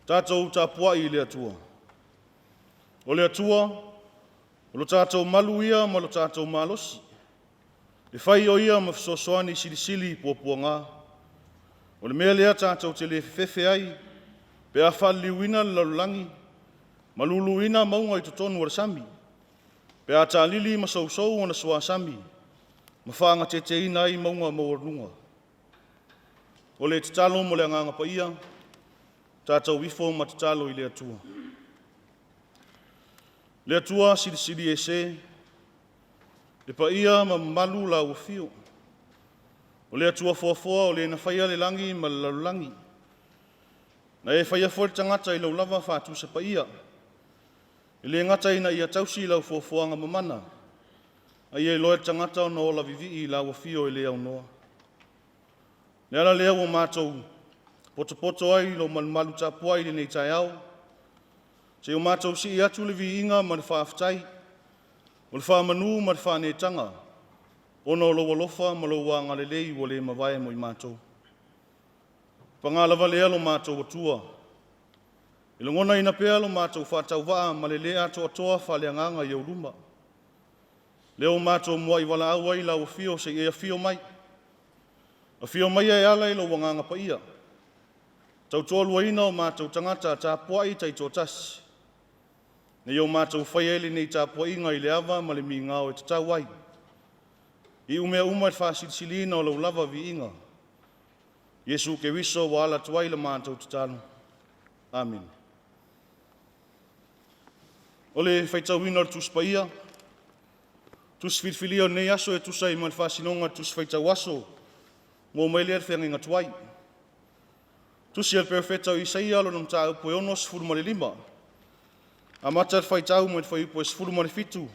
Tatou tapuai i le Atua. O le Atua, o lo tatou malu ia ma lo tatou malosi, e fai o Ia ma fesoasoani silisili i puapuaga. O le mea lea tatou te le fefefe ai, pe a faaliliuina le lalolagi, ma luluina mauga i totonu o le sami, pe a talili ma sousou ona suasami, ma faagateteina ai mauga maualuluga. O le tatalo mo le Agaga Paia, tatou ifo ma tatalo i le Atua. Le Atua silisili ese, le paia ma mamalu lau afio. O le Atua foafoa o le na faia le lagi ma le lalolagi, na e faia foi le tagata i lau lava faatusa paia, e le gata ina ia tausi lau foafoaga mamana, a ia iloa e le tagata ona ola vivii i lau afio e le aunoa. Le ala lea ua matou potopoto ai i lo malumalu tapuai i lenei taeao, seia o matou sii atu le viiga ma le faafetai, o le faamanu ma le faanetaga, ona o lou alofa ma lou agalelei ua le mavae mo i matou. Paga lava lea lo matou Atua, e lagonaina pea lo matou faatauvaa ma le le atoatoa faaleagaga i ou luma. Lea ua matou muai valaau ai i lau afio se i e afio mai. Afio maia e ala i lou agaga paia, tautoaluaina o matou tagata tapuai taitoatasi, ina ia o matou faia ai lenei tapuaiga i le ava ma le migao e tatau ai. Iu mea uma i le faasilisiliina o lau lava viiga. Iesu Keriso ua ala atu ai la matou tatalo. Amene. O le faitauina o le Tusi Paia, tusi filifilia o lenei aso e tusa ai ma le faasinoga o le Tusi Faitau Aso, mo mai lea le feagaiga tuai. Tusi a le Perofeta o Isaia lona mataupu e 65, amata le faitau mai le fuaiupu e 17,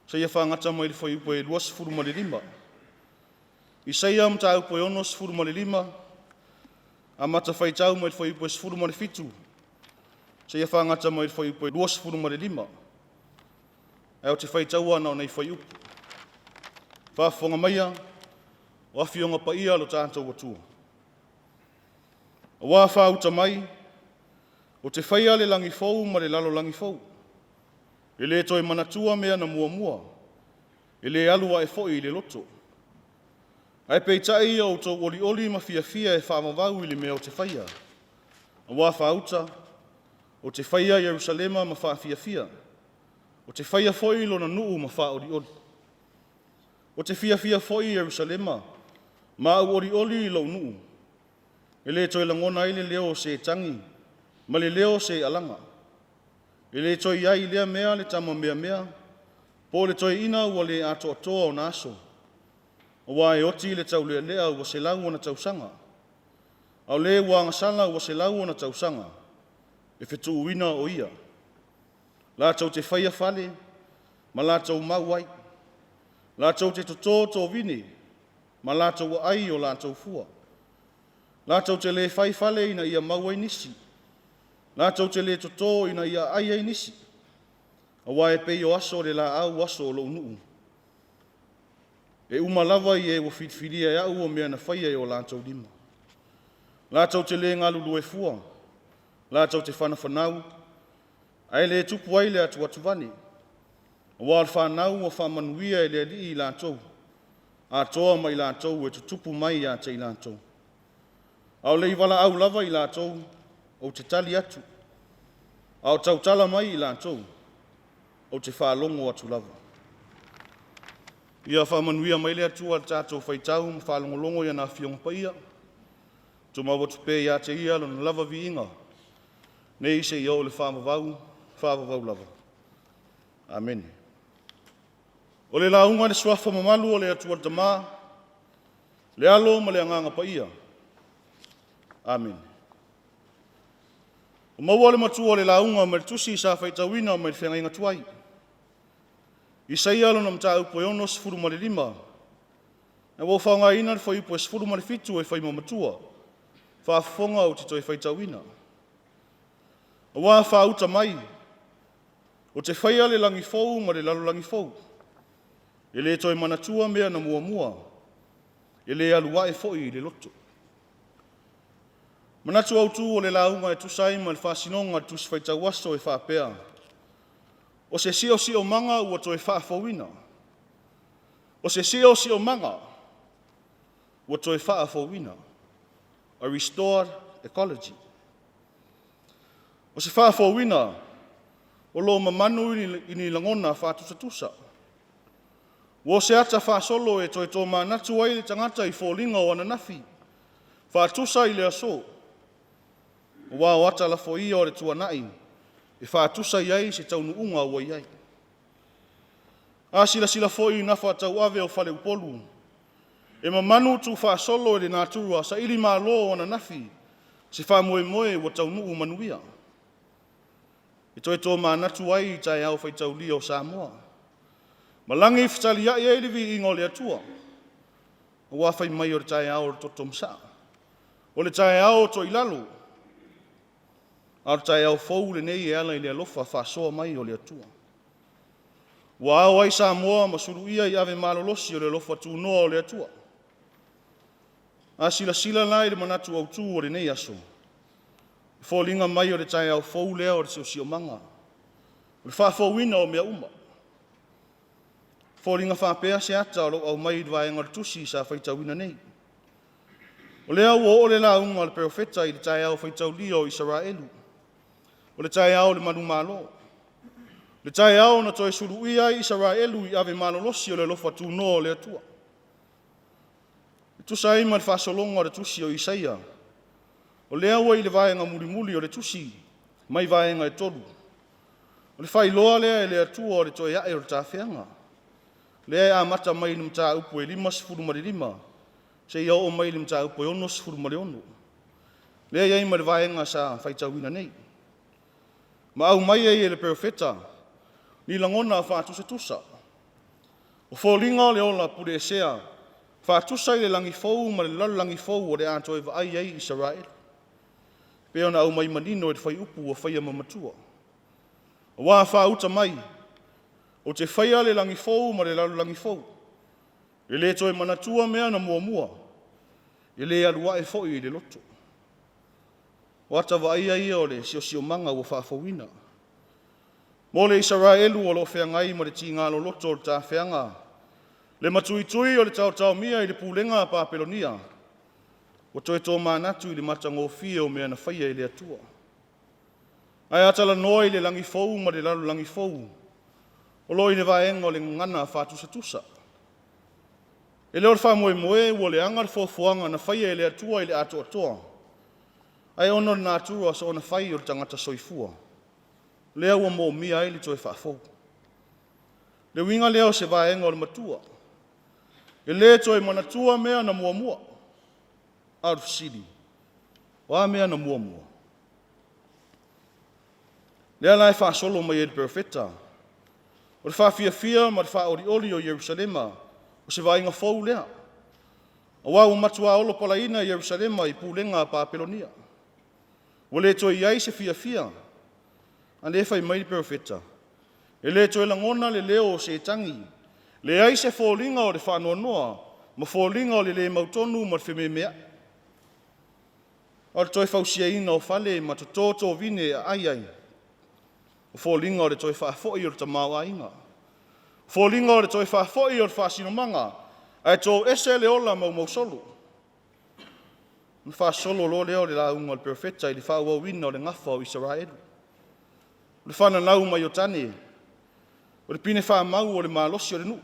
seia fagata mai le fuaiupu e 25. Isaia mataupu e 65, amata faitau mai le fuaiupu e 17, seia fagata mai le fuaiupu e 25. Ae ou te faitaua na o nei fuaiupu. Faafofoga maia o afioga paia a lo tatou Atua. Aua faauta mai, ou te faia le lagi fou ma le lalolagi fou. E le toe manatua mea na muamua, e le alu ae foi i le loto. Ae peitai o outou olioli ma fiafia e faavavau i le mea ou te faia. Aua faauta, ou te faia Ierusalema ma faafiafia, ou te faia foi lona nuu ma faaolioli. Ou te fiafia foi Ierusalema, ma au olioli i lou nuu, e le toe lagona ai le leo o se tagi ma le leo o se alaga. E le toe i ai i lea mea le tama meamea, po o le toeaina ua le atoatoa ona aso, aua e oti le taulealea ua 100 ona tausaga, a o le ua agasala ua 100 ona tausaga, e fetuuina o ia. Latou te faia fale, ma latou mau ai, latou te totō tovine, ma latou aai i o latou fua. Latou te le fai fale ina ia mau ai nisi, latou te le totō ina ia aai ai nisi, aua e pei o aso o le laau aso o lou nuu. E uma lava i e ua filifilia e au o mea na faia e o latou lima. Latou te le galulue fua, latou te fanafanau, ae le tupu ai le atuatuvane, aua o le fanau ua faamanuia e le Alii i latou, atoa ma i latou e tutupu mai ia te i latou. A o le i valaau lava i latou, ou te tali atu, a o tautala mai i latou, ou te faalogo atu lava. Ia faamanuia mai le Atua i le tatou faitau ma faalogologo i ana afioga paia. Tumau atu pea ia te ia lona lava viiga, nei seia oo i le faavavau, faavavau lava. Amene. O le lauga i le suafa mamalu o le Atua le Tama, le Alo ma le Agaga Paia. Amene. Ua maua le matua o le lauga mai le tusi sa faitauina mai le feagaiga tuai. Isaia lona mataupu e 65, ae ua ou faaaogaina le fuaiupu e 17 e fai ma matua, faafofoga ou te toe faitauina. Aua faauta mai, ou te faia le lagi fou ma le lalolagi fou, e le toe manatua mea na muamua, e le alu ae foi i le loto. Manatu autu o le lauga e tusa ai ma le faasinoga o le Tusi Faitau Aso e faapea, o se siosiomaga ua toe faafouina. O se siosiomaga ua toe faafouina. A restored ecology. O se faafouina o lo o mamanu i ni lagona faatusatusa. Ua o se ata faasolo e toe tomanatu ai le tagata i foliga o ananafi, faatusa i le aso, aua o ata lafoia o le tuanai e faatusa i ai se taunuuga ua i ai. A silasila foi i gafa tauave o faleupolu, e mamanu tuufaasolo i le natura sailimalo o ananafi se faamoemoe ua taunuu manuia. E toe tomanatu ai i taeao faitaulia o Samoa. Malagi fetaliai ai le viiga o le Atua, aua fai mai o le taeao o le toto masaa, o le taeao o toilalo, a o le taeao fou lenei e ala i le alofa faasoa mai o le Atua. Ua ao ai Samoa ma suluia i ave malolosi o le alofa tunoa o le Atua. A silasila la i le manatu autu o lenei aso, e foliga mai o le taeao fou lea o le siosiomaga, o le faafouina o mea uma. Foliga faapea se ata o lo o aumai i le vaega o le tusi sa faitauina nei. O lea ua oo le lauga a le perofeta i le taeao faitaulia o Isaraelu, o le taeao o le manumalo, le taeao na toe suluia ai Isaraelu i ave malolosi o le alofa tunoa o le Atua. E tusa ai ma le faasologa o le tusi o Isaia, o lea ua i le vaega mulimuli o le tusi mai vaega e tolu. O le faailoa lea e le Atua o le toe ae o le tafeaga, lea e amata mai i le mataupu e 55 seia oo mai i le mataupu e 66. Lea e i ai ma le vaega sa faitauina nei. Ma aumai ai e le perofeta ni lagona faatusatusa, o foliga o le ola puleesea faatusa i le lagi fou ma le lalolagi fou o le a toe vaai ai Isaraelu, pei ona aumai manino i le fuaiupu ua faia ma matua. Aua faauta mai, ou te faia le lagi fou ma le lalolagi fou, e le toe manatua mea na muamua, e le alu ae foi i le loto. O ata vaaia ia o le siosiomaga ua faafouina. Mo le Isaraelu o lo o feagai ma le tiga loloto o le tafeaga, le matuitui o le taotaomia i le pulega a Papelonia, ua toe tomanatu i le matagofie o mea na faia e le Atua. Ae a talanoa i le lagi fou ma le lalolagi fou, o lo o i le vaega o le gagana faatusatusa. E le o le faamoemoe ua leaga le foafoaga na faia e le Atua i le atoatoa, ae ona o le natura soona fai o le tagata soifua, lea ua moomia ai le toe faafou. Le uiga lea o se vaega o le matua, e le toe manatua mea na muamua. A o le fesili, o a mea na muamua? Lea la e faasolo mai ai le perofeta, o le faafiafia ma le faaolioli o Ierusalema, o se vaaiga fou lea, aua ua matua olopalaina Ierusalema i pulega a Papelonia. Ua le toe i ai se fiafia, a lea e fai mai le perofeta, e le toe lagona le leo o se tagi, leai se foliga o le faanoanoa, ma foliga o le le mautonu ma le fememeai. O le toe fausiaina o fale ma toto tovine e aai ai, o foliga o le toe faafoi o le tamaoaiga, foliga o le toe faafoi o le faasinomaga, ae toese le ola maumausolo. Ona faasolo loa lea o le lauga a le perofeta i le faaauauina o le gafa o Isaraelu. O le fananau mai o tane, o le pine faamau o le malosi o le nuu,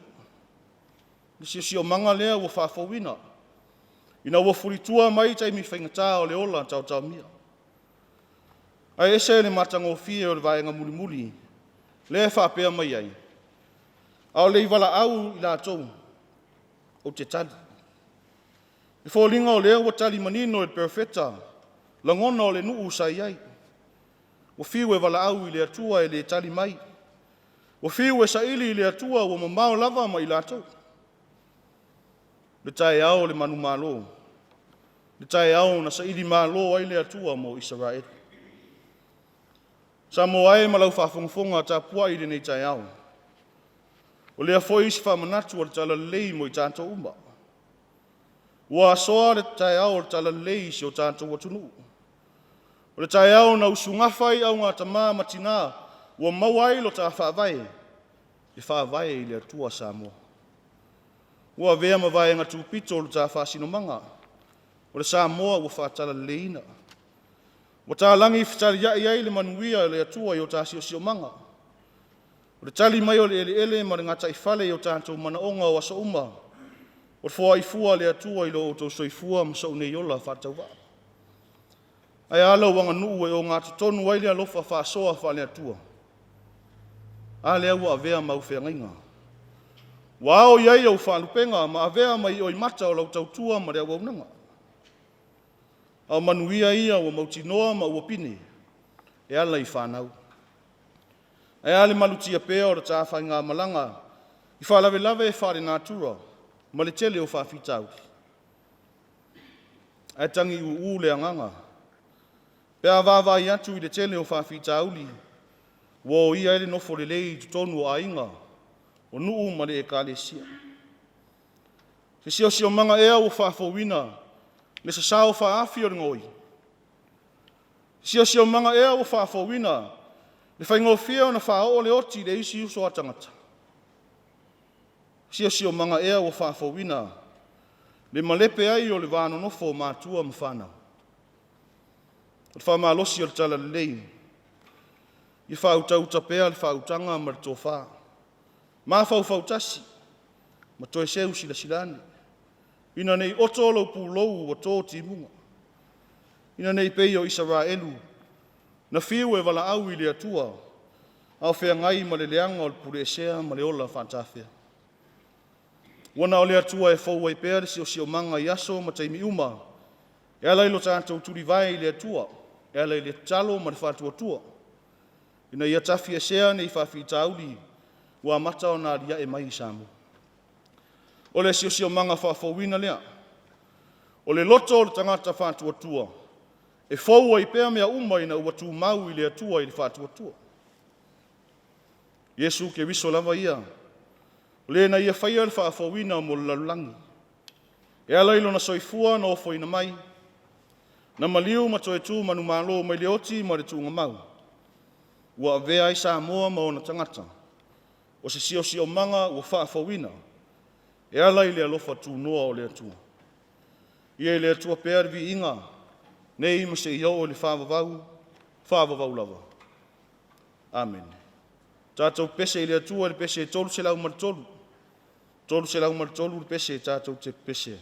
le siosiomaga lea ua faafouina, ina ua fulitua mai taimi faigata o le ola taotaomia. Ae ese le matagofie o le vaega mulimuli, lea e faapea mai ai, a o le i valaau i latou, ou te tali. E foliga o lea ua tali manino e le perofeta lagona o le nuu sa i ai. Ua fiu e valaau i le Atua e le tali mai. Ua fiu e saili i le Atua ua mamao lava ma i latou. Le taeao o le manumalo, le taeao na sailimalo ai le Atua mo Isaraelu. Samoa e ma lau faafogafoga tapuai i lenei taeao, o lea foi se faamanatu o le Talalelei mo i tatou uma. Ua asoa le taeao o le Talalelei i si o tatou atunuu. O le taeao na usugafa ai augatama ma tinā ua maua ai lo ta faavae, e faavae i le Atua Samoa. Ua avea ma vaega tupito o le ta faasinomaga, o le Samoa ua faatalaleleiina. Ua talagi fetaliai ai le manuia o le Atua i o ta siosiomaga. O le tali mai o le eleele ma le gataifale i o tatou manaoga o aso uma, o le foai fua a le Atua i lo outou soifua ma sou nei ola faatauvaa. Ae a lau aganuu e ogatotonu ai le alofa faasoa faale-Atua? A lea ua avea ma au feagaiga, ua ao i ai au faalupega ma avea ma ioimata o lau tautua ma le auaunaga. A o manuia ia ua mautinoa ma ua pine e ala i fanau. Ae a le malutia pea o le ta faigamalaga i faalavelave faalenatura ma le tele o faafitauli? Ae tagiuu le agaga pe a vaavaai atu i le tele o faafitauli ua oia ai le nofo lelei i totonu o aiga, o nuu ma le ekalesia. Se siosiomaga ea ua faafouina le sasao faaafi o le gaoi? Se siosiomaga ea ua faafouina le faigofie ona faaoo le oti i le isi uso a tagata? Siosiomaga ea ua faafouina le malepe ai o le va nonofo o matua ma fanau? O le faamalosi o le talalelei, ia faautauta pea le faautaga ma le tofa, mafaufau tasi ma toe seu silasila ane, ina ne i oto lou pulou ua to timuga, ina ne i pei o Isaraelu na fiu e valaau i le Atua a o feagai ma le leaga o le puleesea ma le ola faatafea. Ua na o le Atua e fou ai pea le siosiomaga i aso ma taimi uma, e ala i lo tatou tulivae i le Atua, e ala i le tatalo ma le faatuatua, ina ia tafiesea nei faafitauli ua amata ona alia'e mai i Samoa. O le siosiomaga faafouina lea, o le loto o le tagata faatuatua, e fou ai pea mea uma ina ua tumau i le Atua i le faatuatua. Iesu Keriso lava ia, o le na Ia faia le faafouina mo le lalolagi, e ala i Lona soifua na ofoina mai, na maliu ma toe tu manumalo mai le oti ma le tuugamau, ua avea ai Samoa ma ona tagata, o se siosiomaga ua faafouina e ala i le alofa tunoa o le Atua. Ia i le Atua pea le viiga, nei ma seia oo i le faavavau, faavavau lava. Amene. Tatou pepese i le Atua i le pese 303, 303 le pese tatou te pepese ai.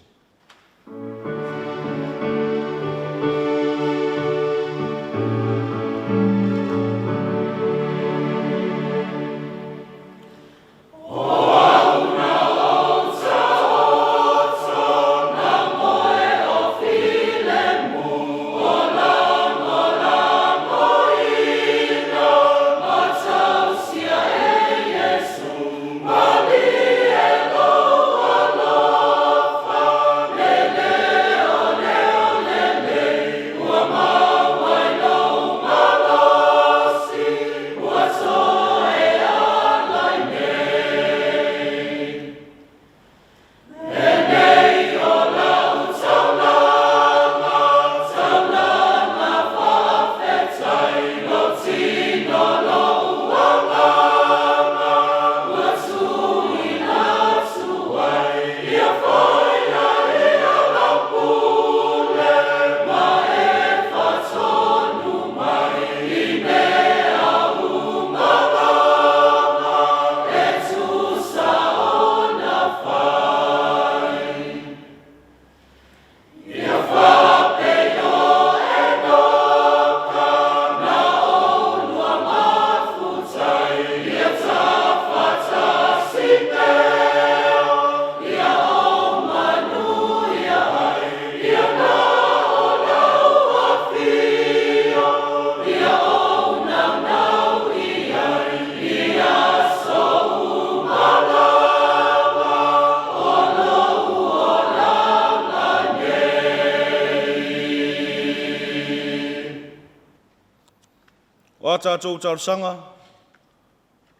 O a tatou talosaga,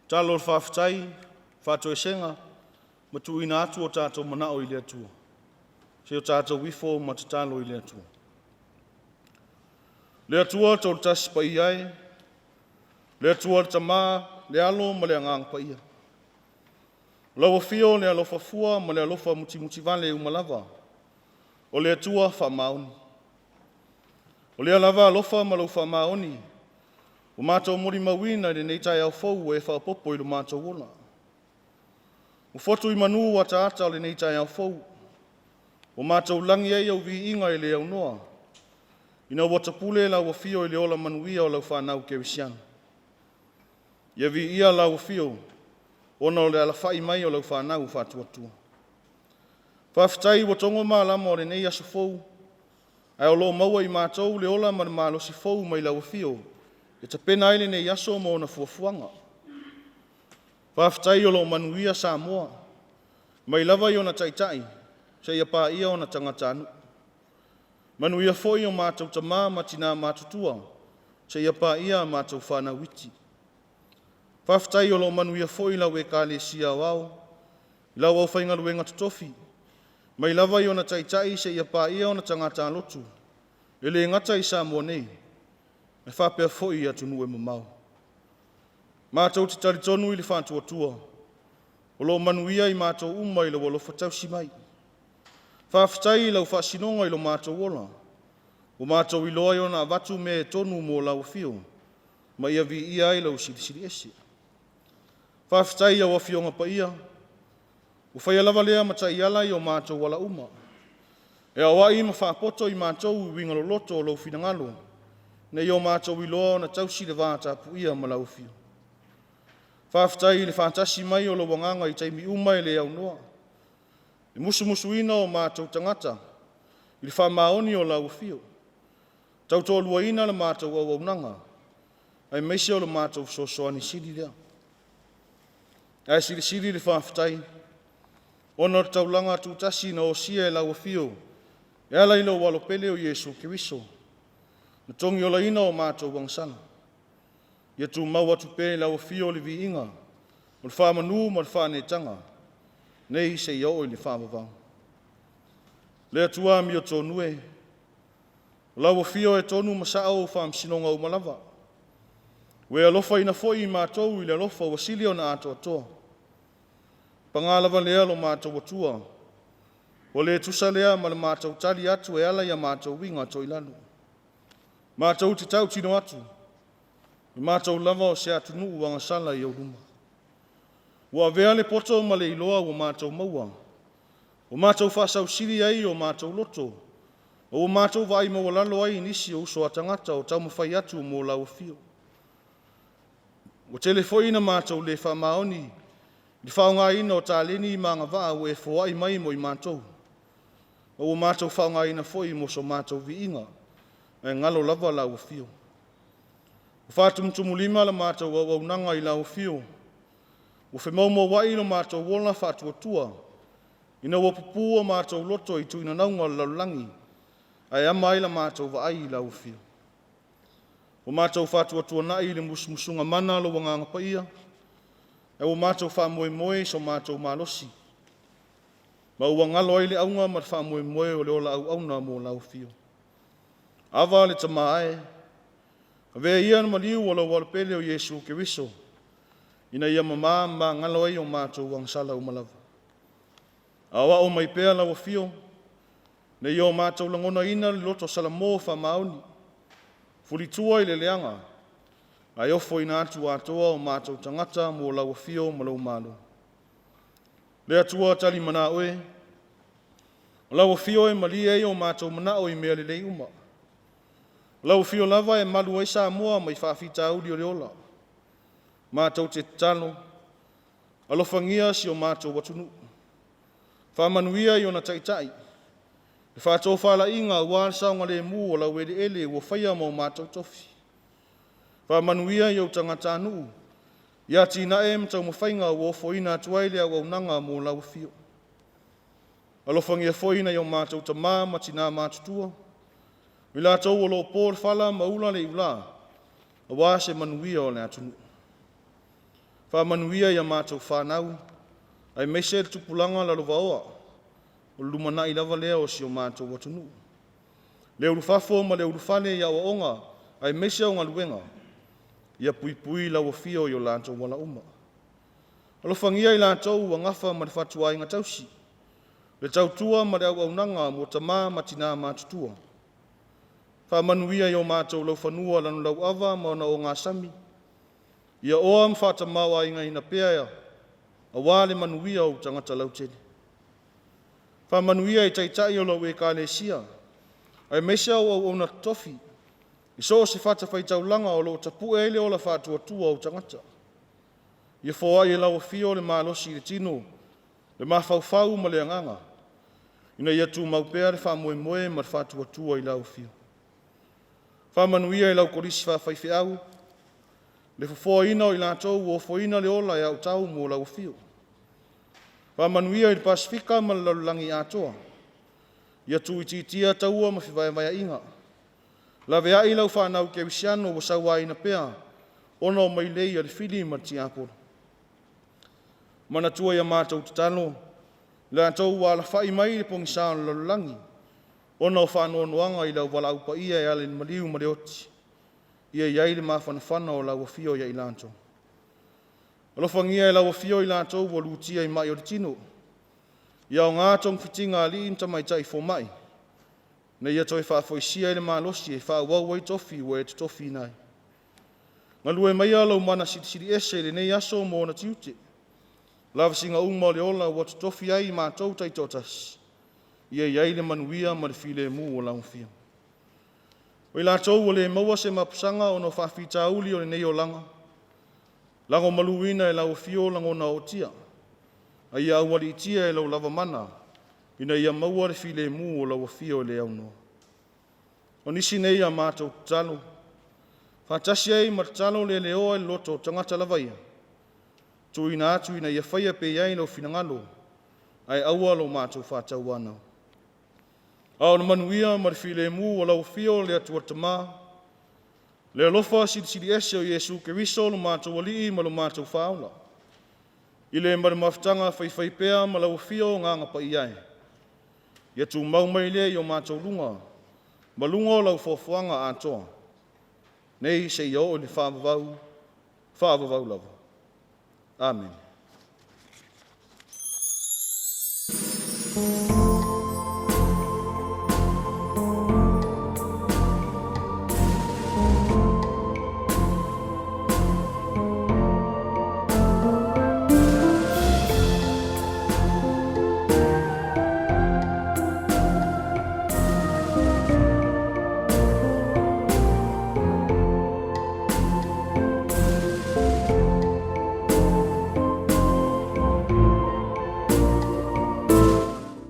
tatalo o le faafetai, faatoesega, ma tuuina atu o tatou manao i le Atua, se i o tatou ifo ma tatalo i le Atua. Le Atua Toolutasi Paia e, le Atua le Tama, le Alo ma le Agaga Paia. O lau afio o le alofa fua ma le alofa mutimutivale uma lava, o le Atua faamaoni. O lea lava alofa ma lou faamaoni, ua matou molimauina i lenei taeao fou ua e faaopoopo i lo matou ola. Ua fotu i manu ua ataata o lenei taeao fou, ua matou lagi ai au viiga e le aunoa, ina ua tapule lau afio i le ola manuia o lau fanau kerisiano. Ia viia lau afio, ona o le alafai mai o lau fanau faatuatua. Faafetai ua togo malama o lenei aso fou, ae o lo o maua i matou le ola ma le malosi fou mai lau afio, e tapena ai lenei aso ma ona fuafuaga. Faafetai o lo o manuia Samoa, mai lava i ona taitai seia paia ona tagatanuu. Manuia foi o matou tama ma tina matutua, seia paia a matou fanau iti. Faafetai o lo o manuia foi lau Ekalesia Aoao, i lau aufaigaluega totofi, mai lava i ona taitai seia paia ona tagata lotu, e le gata i Samoa nei, ae faapea foi i atunuu e mamao. Matou te talitonu i le faatuatua, o lo o manuia i matou uma i lou alofa tausi mai. Faafetai i lau faasinoga i lo matou ola, ua matou iloa ai ona avatu mea e tonu mo lau afio, ma ia viia ai lau Silisili Ese. Faafetai i au Afioga Paia, ua faia lava lea ma taiala i o matou ala uma, e aoai ma faapoto i matou i uiga loloto o lou finagalo, ina ia o matou iloa ona tausi le va tapuia ma lau afio. Faafetai i le faatasi mai o lou agaga i taimi uma e le aunoa, le musumusuina o matou tagata i le faamaoni o lau afio, tautoaluaina la matou auaunaga, aemaise o le matou fesoasoani sili lea. Ae silisili le faafetai, ona o le taulaga tutasi na osia e lau afio e ala i lou Alo pele o Iesu Keriso, na togiolaina o matou agasala. Ia tumau atu pea i lau afio le viiga, o le faamanu ma le faaneetaga, nei seia oo i le faavavau. Le Atua amiotonu e, o lau afio e tonu ma sao au faamasinoga uma lava, ua e alofaina foi i matou i le alofa ua sili ona atoatoa. Paga lava lea lo matou Atua, ua le tusa lea ma le matou tali atu e ala i a matou uiga toilalo. Matou te tautino atu, o matou lava o se atunuu agasala i ou luma. Ua avea le poto ma le iloa ua matou maua, ua matou faasausili ai o matou loto, ma ua matou vaai maualalo ai i nisi o uso a tagata o taumafai atu mo lau afio. Ua tele foi ina matou le faamaoni i le faaaogaina o taleni ma agavaa ua e foai mai mo i matou, ma ua matou faaaogaina foi mo so matou viiga, ae galo lava lau afio. Ua faatumutumulima la matou auaunaga i lau afio, ua femaumauai lo matou ola faatuatua, ina ua pupū o matou loto i tuinanauga o le lalolagi, ae ama ai la matou vaai i lau afio. Ua matou faatuatuanai i le musumusuga mana a lou Agaga Paia, ae ua matou faamoemoe i so matou malosi, ma ua galo ai le auga ma le faamoemoe o le ola auauna mo lau afio. Ava le Tama e, avea ia le maliu o lau Alo pele o Iesu Keriso, ina ia mamā ma magalo ai o matou agasala uma lava. Aoao mai pea lau afio, ina ia o matou lagonaina le loto salamo faamaoni, fulitua i le leaga, ae ofoina atu atoa o matou tagata mo lau afio ma lou malo. Le Atua talimana oe, o lau afio e malie ai o matou manao i mea lelei uma. O lau afio lava e malu ai Samoa mai faafitauli o le ola. Matou te tatalo, alofagia si o matou atunuu, faamanuia i ona taitai, le faatofalaiga aua le saogalemu o laueleele ua faia ma o matou tofi. Faamanuia i ou tagatanuu i atinae ma taumafaiga ua ofoina atu ai le auaunaga mo lau afio. Alofagia foi nai o matou tama ma tina matutua, o i latou o lo o po le fala ma ula le iulā, Auā se manuia o le atunuu. Faamanuia i a matou fanau, aemaise le tupulaga lalovaoa, o le lumanai lava lea o si o matou atunuu. Le ulufafo ma le ulufale i aoaoga, aemaise o galuega, ia puipui lau afio i o latou ala uma. Alofagia i latou ua nafa ma le fatuaiga tausi, le tautua ma le auaunaga mo tama ma tinā matutua. Faamanuia i o matou laufanua lanulauava ma ona ogasami, ia oa ma faatamāoaigaina pea auā le manuia o ou tagata lautele. Faamanuia i Taitai o lau Ekalesia, aemaise au auauna totofi i so o se fatafaitaulaga o lo o tapue ai le ola faatuatua o ou tagata. Ia foai e lau afio le malosi i le tino, le mafaufau ma le agaga, ina ia tumau pea le faamoemoe ma le faatuatua i lau afio. Faamanuia i lau Kolisi faafaifeau, le fofoaina o i latou ua ofoina le ola e autao mo lau afio. Faamanuia i le Pasefika ma le lalolagi atoa, ia tuuitiitia taua ma fevaevaeaiga. Laveai lau fanau kerisiano ua sauaina pea ona o mailei a le fili ma le tiapolo. Manatua ia matou tatalo i latou ua alafai mai i le pogisa o le lalolagi ona o faanoanoaga i le au valaau paia e ala i le maliu ma le oti, ia i ai le mafanafana o lau afio ia i latou. Alofagia e lau Afio i latou ua lutia i mai o le tino, ia aoga togafitiga a alii ma tamaitai fomai, ina ia toe faafoisia ai le malosi e faaauau ai tofi ua e totofiina ai. Galue maia lou mana silisiliese i lenei aso ma ona tiute, lavasiga uma o le ola ua totofi ai i matou taitoatasi, ia i ai le manuia ma le filemu o lau Afio. O i latou ua le maua se mapusaga ona o faafitauli o lenei olaga, lagomaluina e lau Afio lagona ootia, a ia aualiitia e lou lava mana ina ia maua le filemu o lau Afio e le aunoa. O nisi nei a matou tatalo, faatasi ai ma tatalo le leoa i le loto o tagata lava ia, tuuina atu ina ia faia pea i ai lou finagalo, ae aua lo matou faatauanau. A o le manuia ma le filemu o lau Afio le Atua Tama, le alofa silisili ese o Iesu Keriso lo matou Alii ma lo matou Faaola, i le ma le mafutaga faifaipea ma lau Afio o Agaga Paia e, ia tumau mai lea i o matou luga ma luga o lau foafoaga atoa, nei seia oo i le faavavau, faavavau lava. Amene.